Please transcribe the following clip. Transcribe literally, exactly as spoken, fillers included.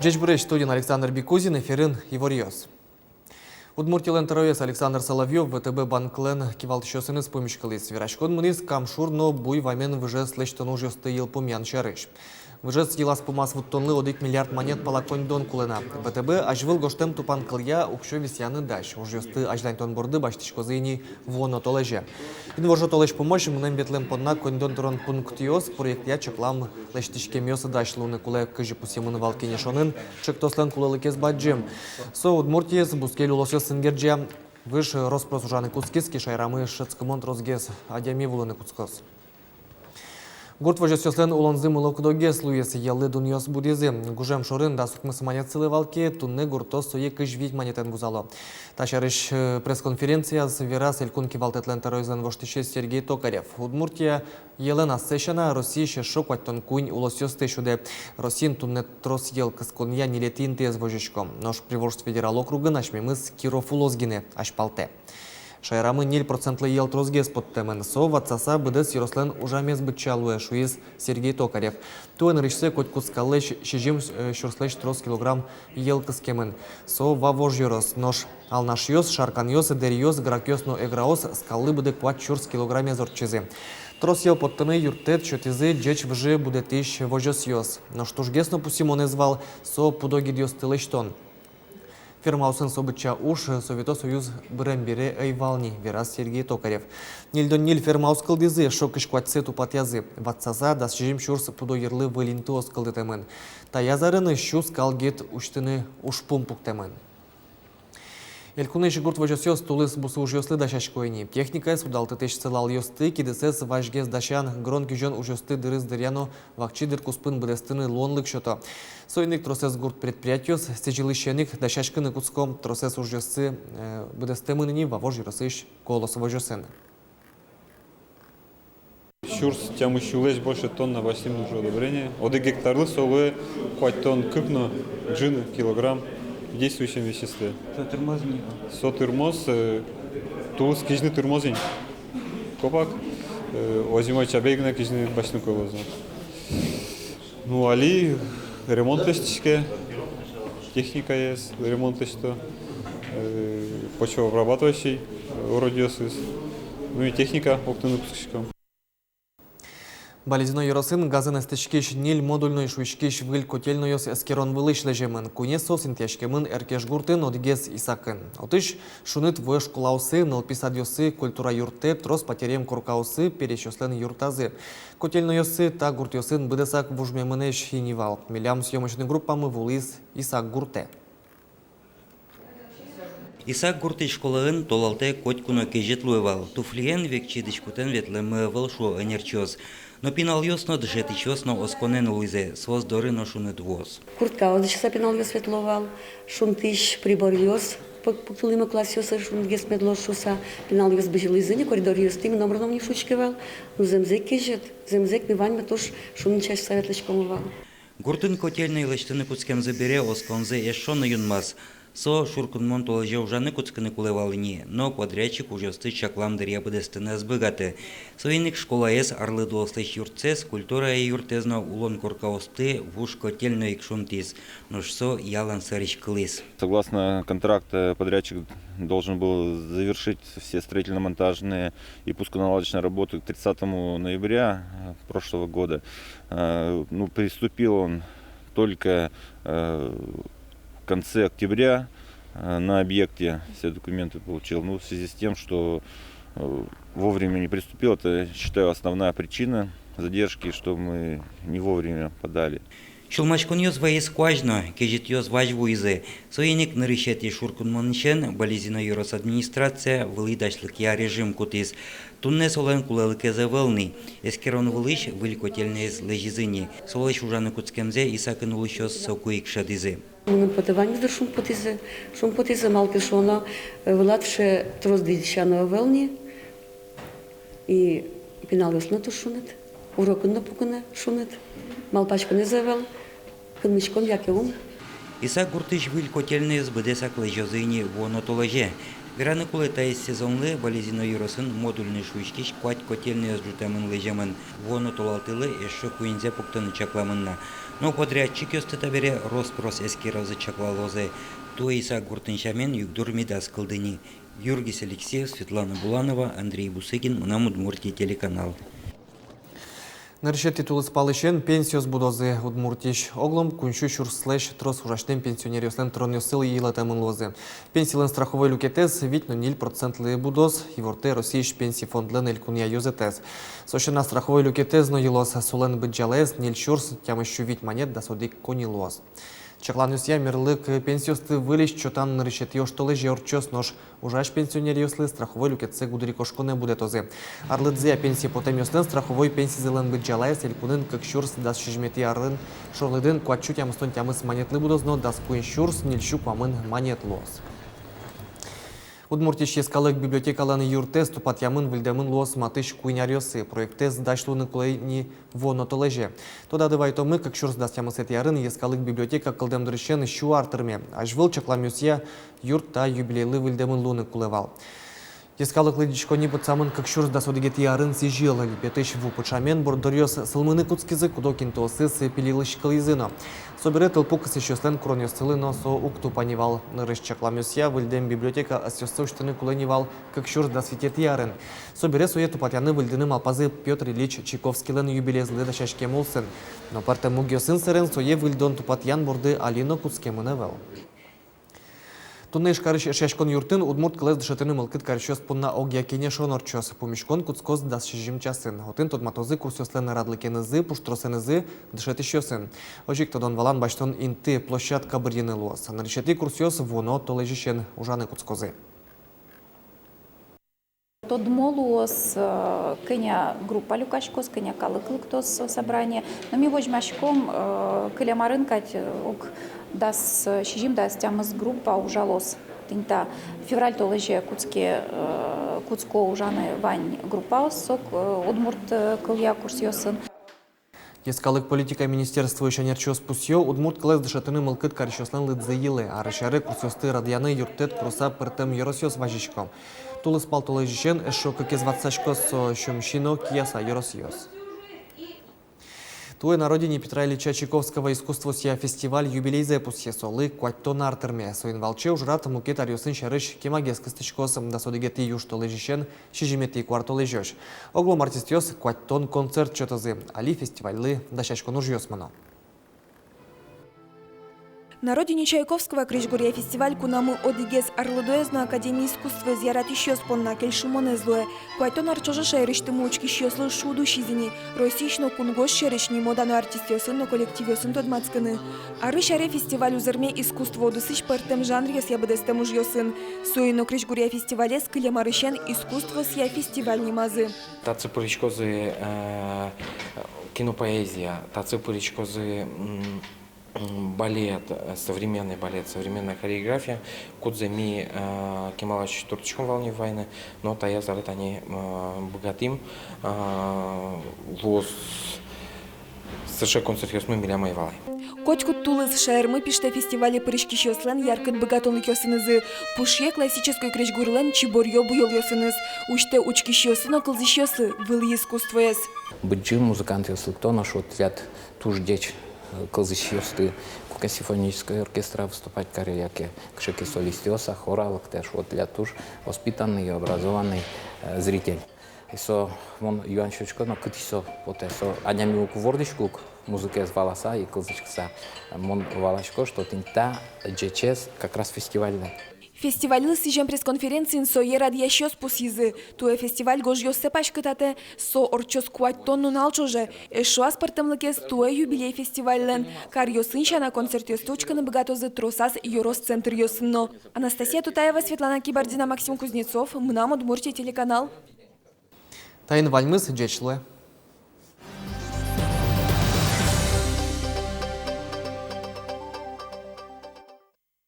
Ӟечбуресь! Студиын Александр Бикузин, эфирын иворъёс. Удмуртилэн тӧроез Александр Соловьёв ВТБ банклэн кивалтӥсьёсыныз пумиськылӥз. Вераськон мынӥз Кам шур но Буй вамен выжез лэсьтон ужъёсты йылпумъян сярысь. Выжез йылаз-пумаз вуттонлы одӥг миллиард манет пала коньдон кулэ на. ВТБ азьвыл гожтэм тупанкылъя уксё висъяны дась. Ужъёсты азьланьтон борды басьтӥськозы ини вуоно толэзе. Инвожо толэзь пумозь мынэм-ветлэм понна коньдон тырон пунктъёс, проектъя чаклам лэсьтӥськемъёс дась луыны кулэ, кызьы пусъемын вал кенешонын. Чектослэн кулэлыкез бадӟым. Со Удмуртиез бускель улосъёсын герӟа. Выж рос-прос ужаны кутскиз ке, шаерамы шӧдскымон тросгес адями вуылыны кутскоз. Гурт возёсъёслэн улонзы мылокыдогес луиз, йӧллы дунъёс будӥзы. Гужем шорын дас укмыс манет сылэ вал ке, туннэ гуртъёс сое кызь вить манетэн вузало. Та сярысь, э, пресс-конференцияз вераз элькун кивалтэтлэн тӧроезлэн воштӥсез Сергей Токарев. Удмуртия йӧлэн ассэ сяна Россиысь эшшо куатьтон куинь улосъёсты сюдэ. Россиын туннэ трос йӧл кысконъя ньылетӥ интыез возиськом. Нош Приволжск федерал округын асьмемыз Киров улос гинэ азьпалтэ. Шаерамы ньыль процентлы йӧл тросгес поттэмын. Со ватсаса быдэс ёрослэн ужамез быдӟа луэ, шуиз Сергей Токарев. Туэ нырысьсэ котькуд скаллэсь сизьым, э, сюрслэсь трос килограмм йӧл кыскемын. Со Вавож ёрос. Нош Алнашъёс, Шарканъёс, Дэриос, Гракъёс но Эграос скаллы быдэ куать сюрс килограммез ортчизы. Трос йӧл поттыны юрттэт сётӥзы ӟеч выжы будэтӥсь возёсъёс. Нош тужгес но пусйымонэз вал со пудо гидъёсты лэсьтон. Фермаосын со быдӟа уж Совето Союз бырем бере ӧй вал ни, вераз Сергей Токарев. Ньыльдон ньыль фермаос кылдӥзы, эшшо кызь куатьсэ тупатъязы. Ватсаса дас сизьым сюрс пудо йырлы выль интыос кылдытэмын. Таяз арын сю скал гид усьтыны ужпум пуктэмын. Элькунысь гурт возёсъёс тулыс бусы ужъёслы дасясько ини. Техникаез, удалтытӥсь сылалъёсты, кидысэз вазьгес дасян, гырон-кизён ужъёсты дырыз дыръя но вакчи дыр куспын быдэстыны луонлык сёто. Соин ик тросэз гурт предприятиос сӥзьылысен ик дасяськыны кутско. Тросэз ужъёссы, э, быдэстэмын ини Вавож ёросысь «Колос» возёсын. Сюрс тямыс сюлэсь больше тонна басьтӥм уже удобрение. Одӥг гектарлы со луэ куатьтон кык но ӝыны килограмм в действующем веществе. Со тырмоз ини. Со тырмоз, э, тулыс кизьыны тырмоз ини. Копак, э, озимой чабей гинэ кизьыны басьтыны кулэ луоз. Ну, али ремонт лэсьтӥське, техникаез ремонт лэсьто, э, почвообрабатывающий, э, орудиосыз. Ну и техника октыны кутскиськом. Балезино ёросын газэн эстӥськись ньыль модульной шуиськись выль котельнойёс эскерон вылысь лэземын. Куинез соос интыяськемын Эркеш гуртын, одӥгез Исакын. Отысь шуныт вуэ школаосы, нылпи садъёсы, культура юртэ, трос патеръем коркаосы, пересьёслэн юртазы. Котельнойёссы та гуртъёсын быдэсак вужмемынэсь ини вал. Милям съёмочной группамы вуылӥз Исак гуртэ. Исак гуртысь школаын толалтэ котьку но кезьыт луэ вал. Туфлиен, векчи дӥськутэн ветлэммы ӧвӧл, шуо ӧнерчиос. Но пиналъёс но, дышетӥсьёс но осконэн улӥзы, соос доры но шуныт вуоз. Курткаос дӥсьыса пиналъёс ветло вал, шунтӥсь приборъёс пук-, пуктылӥмы классъёсы, шунытгес мед луоз шуыса. Пиналъёс бызьылӥзы ини, коридоръёсты ми номыр но ум ни шуиськы вал. Ну, зэмзэ ик кезьыт, зэмзэ ик ми ваньмы туж шунытчаськыса ветлӥськомы вал. Гуртын котельной лэсьтыны кутскемзы бере осконзы эшшо но юнмаз. Со шуркынмон толэзе ужаны кутскыны кулэ вал ини, но подрядчик ужъёсты чаклам дыръя быдэстыны ӧз быгаты. Соин ик школаез арлыдоослэсь юртсэс, культура юртэз но улон коркаосты вуж котельной ик шунтӥз. Нош со ялан сӧриськылӥз. Согласно контракта, подрядчик должен был завершить все строительно-монтажные и пусконаладочные работы к тридцатому ноября, э, прошлого года. Э, ну, приступил он только, э, в конце октября, э, на объекте все документы получил. Ну, в связи с тем, что, э, вовремя не приступил, это, считаю, основная причина задержки, что мы не вовремя подали. Сюлмаськонъёс ваиз куазь но, кезьытъёс вазь вуизы. Соин ик нырысетӥ шуркынмонысен Балезино ёрос администрация вылӥ дасьлыкъя режим кутӥз. Туннэ солэн кулэлыкез ӧвӧл ни. Эскерон вылысь выль котельноез лэзизы ни. Солэсь ужаны кутскемзэ Исакын улӥсьёс соку ик шӧдӥзы. Мыным потэ, ваньмыз дыр шумпотӥзы, шумпотӥзы, малы ке шуоно, э, вылад сыӵе трос дӥсяно ӧвӧл ни. И пиналъёс но туж шуныт, урокын но пукыны шуныт, малпаськонэз ӧвӧл, кынмиськом яке ум. Исак гуртысь выль котельноез быдэсак лэзёзы ини вуоно толэзе. Вераны кулэ, таиз сезонлы Балезино ёросын модульной шуиськись куать котельнойёс ӝутэмын-лэземын. Вуоно толалтэлы эшшо куиньзэ пуктыны чакламын на. Но подрядчикъёсты табере рос-прос эскерозы, чаклалозы. Туэ Исак гуртын сямен югдур медаз кылды ни. Юргис Алексеев, Светлана Буланова, Андрей Бусыгин, «Мынам Удмуртие» телеканал. Нырысетӥ тулыспалысен пенсиос будозы. Удмуртиысь оглом куинь сю сюрслэсь трос ужасьтэм пенсионеръёслэн тыронъёссы йылэтэмын луозы. Пенсилэн страховой люкетэз вить но ньыль процентлы будоз, ивортэ Россиысь Пенси фондлэн элькунъя ёзэтэз. Со сяна, страховой люкетэз но йылоз, солэн быдӟалаез ньыль сюрс тямыс сю вить манет дас одӥг коньы луоз. Чакланъёсъя, мерлыко пенсиосты выльысь чотан нырысетӥ оштолэзе ортчоз, нош ужась пенсионеръёслы страховой люкетсэ гудырикошконэ будэтозы. Арлыдзыя пенсие потэмъёслэн страховой пенсизылэн быдӟалаез элькунын кык сюрс дас сизьыметӥ арын шорлыдын куать сю тямыстон тямыс манетлы будоз но дас куинь сюрс ньыль сю куамын манет луоз. Удмуртиысь йӧскалык библиотекалэн юртэз тупатъямын-выльдэмын луоз матысь куинь аръёсы. Проектэз дась луыны кулэ ини вуоно толэзе. Тодады вайытомы, кык сюрс дас тямысэтӥ арын йӧскалык библиотека кылдэм дырысен сю ар тырме. Азьвыл чакламъёсъя, юрт та юбилейлы выльдэмын луыны кулэ вал. Йӧскалык лыдӟиськонни пытсамын кык сюрс дас одӥгетӥ арын сӥзьыл. Липетысь ву пыӵамен борддоръёс сылмыны кутскизы, куд-ог интыосыз пилиськылӥзы но. Собере тылпу кысӥсьёслэн куронъёссылы но со уг тупа ни вал. Нырысь чакламъёсъя, выльдэм библиотека ӧсъёссэ усьтыны кулэ ни вал кык сюрс дас витетӥ арын. Собере сое тупатъяны-выльдыны малпазы Пётр Ильич Чайковскийлэн юбилеезлы дасяськем улсын. Но пӧртэм мугъёсын сэрен сое выльдон-тупатъян борды али но кутскемын ӧвӧл. Туннэ Ижкарысь Эшъяськон юртын удмурт кылэз дышетыны мылкыд карисьёс понна огъя кенешон ортчоз. Пумиськон кутскоз дас сизьым часын. Отын тодматозы курсъёслэн радлыкенызы, пуштросэнызы, дышетӥсьёсын. Озьы ик тодон-валан басьтон инты, площадка бырйыны луоз. Нырысетӥ курсъёс вуоно толэзьысен ужаны кутскозы. Тодмо луоз, э, кӧня группа люкаськоз, кӧня калык лыктоз собрание. Но ми возьмаськом, э, кылем арын кадь, э, ог дас, э, сизьым-дас тямыс группа ужалоз. Тӥни та февраль толэзе кутске, э, кутско ужаны вань группаос, сок, э, удмурт, э, кылъя курсъёсын. Йӧскалык политика министерствоысь ӧнерчиос пусъё, удмурт кылэз дышетыны мылкыд карисьёслэн лыдзы йылэ. Арысь аре курсъёсты радъяны юрттэт курыса пӧртэм ёросъёс вазисько. Тулыспал толэзьысен эшшо кыкез ватсаськоз, со Сюмси но Кияса ёросъёс. Туэ «На родине Петра Ильича Чайковского» искусствоосъя фестиваль юбилейзэ пусъе, солы куатьтон ар тырме. Соин валче ужрад мукет аръёсын сярысь кемагес кыстӥськоз, дас одӥгетӥ южтолэзьысен сизьыметӥ куартолэзёзь. Оглом артистъёс куатьтон концерт сётозы. Али фестивальлы дасяськон ужъёс мыно. «На родине Чайковского» крезьгуръя фестиваль кунамы одӥгез арлыдоез но Академия искусствоез яратӥсьёс понна кельшымонэз луэ. Куатьтон ар ӵоже шаерысьтымы учкисьёслы шуд усиз ини Россиысь но кунгож сьӧрысь нимо-дано артистъёсын но коллективъёсын тодматскыны. Арысь аре фестиваль узырме искусство удысысь пӧртэм жанръёсъя быдэстэм ужъёсын. Соин но крезьгуръя фестивалез кылем арысен искусствоосъя фестиваль нимазы. Татчы пыриськозы, э, кинопоэзия, татчы пыриськозы, м, м, балет, э, современный балет, современная хореография, кудзэ ми, э, кемалась турттӥськом вал ни вайыны, но таяз аре тани, э, быгатӥм, э, луоз сыӵе концертъёсмы милям ӧй вал ай. Котькуд тулыс шаермы пиштэ фестивале пыриськисьёслэн яркыт быгатонлыкъёсынызы, пушъе классической крезьгурлэн чиборъё буёлъёсыныз, усьтэ учкисьёслы но кылзӥсьёслы вылӥ искусствоез. Быдӟым музыкантъёс лыкто но шуо: тӥляд туж ӟеч, э, кылзӥсьёсты, куке симфонической оркестра выступать каре, яке кыӵе ке солистъёс, а хора лыктэ, шуо, тӥляд туж воспитанный и образованный, э, зритель. И со мон юан сётӥсько но, кытысь со потэ. Со адями уг вордӥськы ук музыкаез валаса и кылзӥськыса. Мон валасько, что тӥни та ӟечез как раз фестивальлэн. Фестивальлы сӥзем пресс-конференциын сое радъясьёс пусйизы. Туэ фестиваль гожъёссэ паськытатэ, со ортчоз куатьтон нунал ӵоже. Эшшо аспӧртэмлыкез туэ юбилей фестивальлэн: каръёсын сяна концертъёсты учкыны быгатозы тросаз ёрос центръёсын но. Анастасия Тутаева, Светлана Кибардина, Максим Кузнецов, «Мынам Удмуртие» телеканал. Таин ваньмыз. Ӟеч луэ.